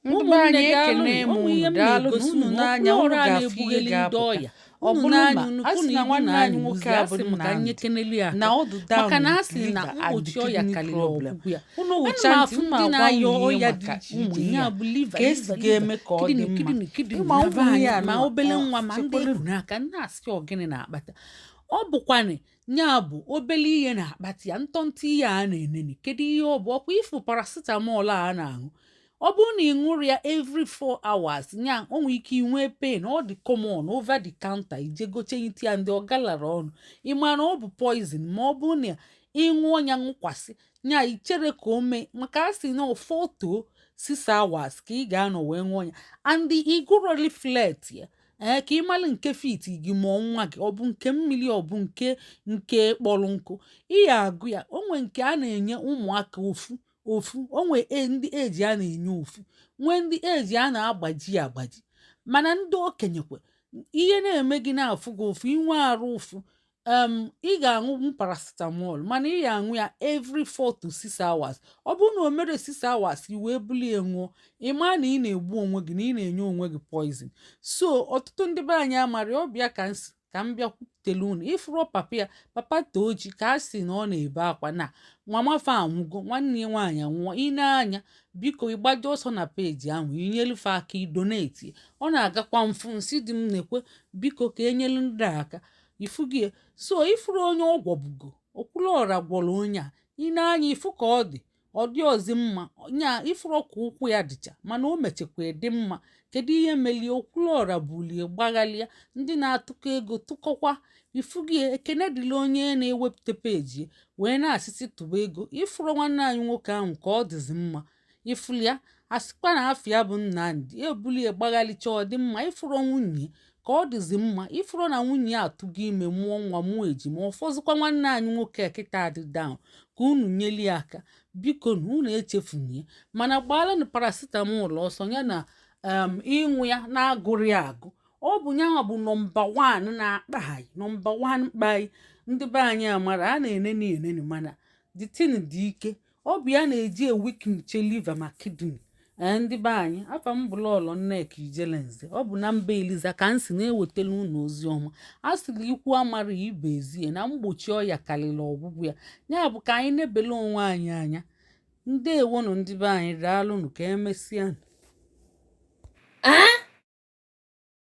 Ndị be Ụmụnne anyị, daalụnụ, ekene m o nwee ihe unu. m Daalụnụ. na-egosi Unu unu n'anya okwu unu ọrụ a ga-afụ ihe na-ebugheli ndị ga-apụta. ọya. Ọ Unu bụrụ n'anya ma unu a fụ sị na na ibu nwanne na anyị anyị nwoke wuzi a a bụ sị m ka Nnamdi nyekeneli na aka ọ dị down maka na a with sị na liver and mgbochi ọya kidney karịrị problem. ọgwụgwụ ya. Unu Ana wụcha m ntị afụ mma ndị agwa na-aya unu ihe ọya dị maka iche iche ije ya ya bụ liver, ka esi liver, liver, ga-eme ka ọ dị kidney, mma. kidney, kidney Ịma na be ụmụ anyị ya ma anụwa obele ọ nwa ma ndị chekwelu. ebu n'aka na-asị ọgịnị na-akpata ọ bụkwanị ya bụ obele ihe na-akpata ya, ntọntọ ihe a na-enene. Kedu ihe ọ bụ? Ọkwa ịfụ paracetamol a na-aṅụ, ọ bụrụ na ị ṅụrụ ya every 4 hours, nya o nwere ike inwe pain. Ọ dị common over the counter, ije goche ite ya ndị ọ galara ọnụ. Ị ma na ọ bụ poison ma ọ bụrụ na ị ṅụọ ya ṅụkwasị nya ichere ka o mee, maka a sị na 4 to 6 hours ka ị ga-anọ wee ṅụọ ya, and ịgụrọ leaflet ya ee ka ị mara nke fit gị mụọ nwa gị, ọ bụ nke mmiri, ọ bụ nke kpọrọ nkụ ị ya agụ ya. Onwe nke a na-enye ụmụaka ofu ofu, onwe ndị eji a na-enye ofu, nwee ndị eji a na-agbaji agbaji, mana ndị okenye kwe ihe na-eme gị na-afụ gị ụfụ, inwe arụ ụfụ, ị ga-aṅụ paracetamol, mana ị ga-aṅụ ya every 4 to 6 hours. Ọ bụrụ na o mere 6 hours i wee bulie ṅụọ, ị maa na ị na-egbu onwe gị, na ị na-enye onwe gị poison. So ọtụtụ ndị be anyị amara ọbịa ka nsi ka m bịa kwupụtara unu. Ifuru papa ya, papa Tochi, ka a sị na ọ na-ebe akwa na mama fa anwụgo, nwanne ya nwaanyị anwụọ. Ị na-anya, biko, ịgbaje ọsọ na peji ahụ, inyelufe aka, idonate. Ọ na-agakwa mfu nsị dị m na-ekwe, biko, ka enyelu ndị a aka ifugie. So ifuru onye ọgwọ bugo Okwuluọra gwọrọ onye a, ị na-anya ifu ka ọ dị, ọ dị ọzi mma nya. Ifuru ka ụkwụ ya dịcha, mana o mechakwa dị mma. Kedu ihe melie? Okwuluọra bulie gbaghalịa ndị na-atụkọ ego tụkọkwa ifugie. Ekene dịla onye na-ewepụta peji wee na-asịsị tụba ego. Ifuru nwanne anyị nwoke ahụ ka ọ dịzi mma, ifulia asịkwa na afọ ya bụ Nnamdi, ebulie gbaghalịcha, ọ dị mma. Ifuru nwunye ka ọ dịzi mma, ifuru na nwunye ya atụgo ime, mụọ nwa, mụọ ejima. Ọfọzụkwa nwanne anyị nwoke kịta dị down, ka unu nyeli aka, biko, na unu echefunie. Mana gbaalanụ paracetamol ọsọ ya na ịṅụ ya na-agụrị agụ. Ọ bụ nyanwa bụ number 1 na-akpa anyị, number 1 mkpa anyị. Ndị be anyị amara a na-eneni eneni, mana the thing dị ike. Ọ bụ ya na-eji eweakenche liver ma kidney. Ee, ndị be anyị, afa m bụ Lọlọ Nneka Ijelenze. Ọ bụ na mba Eliza ka m si na-ewetara unu ozi ọma. A sịrị ikwu amara ibe ezie na mgbochi ọya karịrị ọgwụgwụ ya. Ya bụ ka anyị na-ebele onwe anyị anya. Ndewonụ, ndị be anyị, daalụnụ, ka emesịa.